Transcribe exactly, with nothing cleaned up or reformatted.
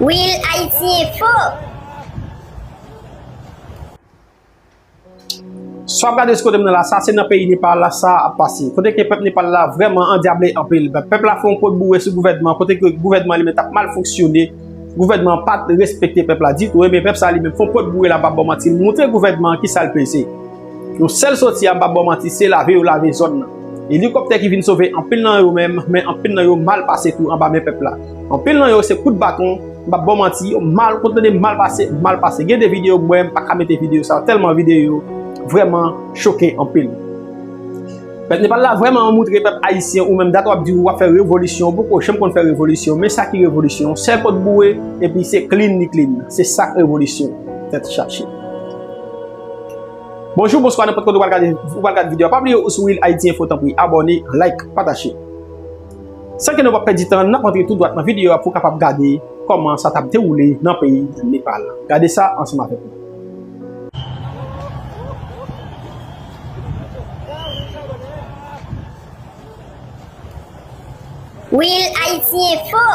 Real Haiti Info. Sa w ap gade sou kote m nan la, sa se nan peyi Nepal la sa ap pase. Kote ke pèp Nepal la vrèman andyable anpil. Pèp la fè yon pot boure sou gouvènman, kote ke gouvènman li menm t ap mal fonksyone. Gouvènman an pa t respekte pèp la ditou. Ebyen pèp sa li menm fè yon pot boure la, m p ap ba w manti, l montre gouvènman an kisa l peze. Yon sèl soti a, m p ap ba w manti, se lave yo lave zòn nan. Elikoptè ki vin sove anpil nan yo menm, men anpil nan yo mal pase tou anba men pèp la. Anpil nan yo se kout baton, m p ap ba w manti, yo mal, konn tande mal pase, mal pase. Gen de videyo m wè, m pa ka mete videyo sa yo, tèlman videyo yo vrèman choke anpil. Pèp Nepal la vrèman moutre pèp ayisyen, ou menm dat w ap di w ap fè revolisyon, ou poko janm konn fè revolisyon, men sa ki revolisyon, sèl pot boure, epi se clean li clean. Se sa k revolisyon. Tèt chache. Bonjou, bonswa, nenpòt kote w pral gade, w pral gade videyo a. Pa bliye ou sou Real Haiti Info, tanpri, abòne, like, pataje. San ke nou pa pèdi tan, n ap antre tou dwat nan videyo a pou w kapab gade kòman sa t ap dewoule nan peyi Nepal. Gade sa ansanm avèk nou. Real Haiti Info.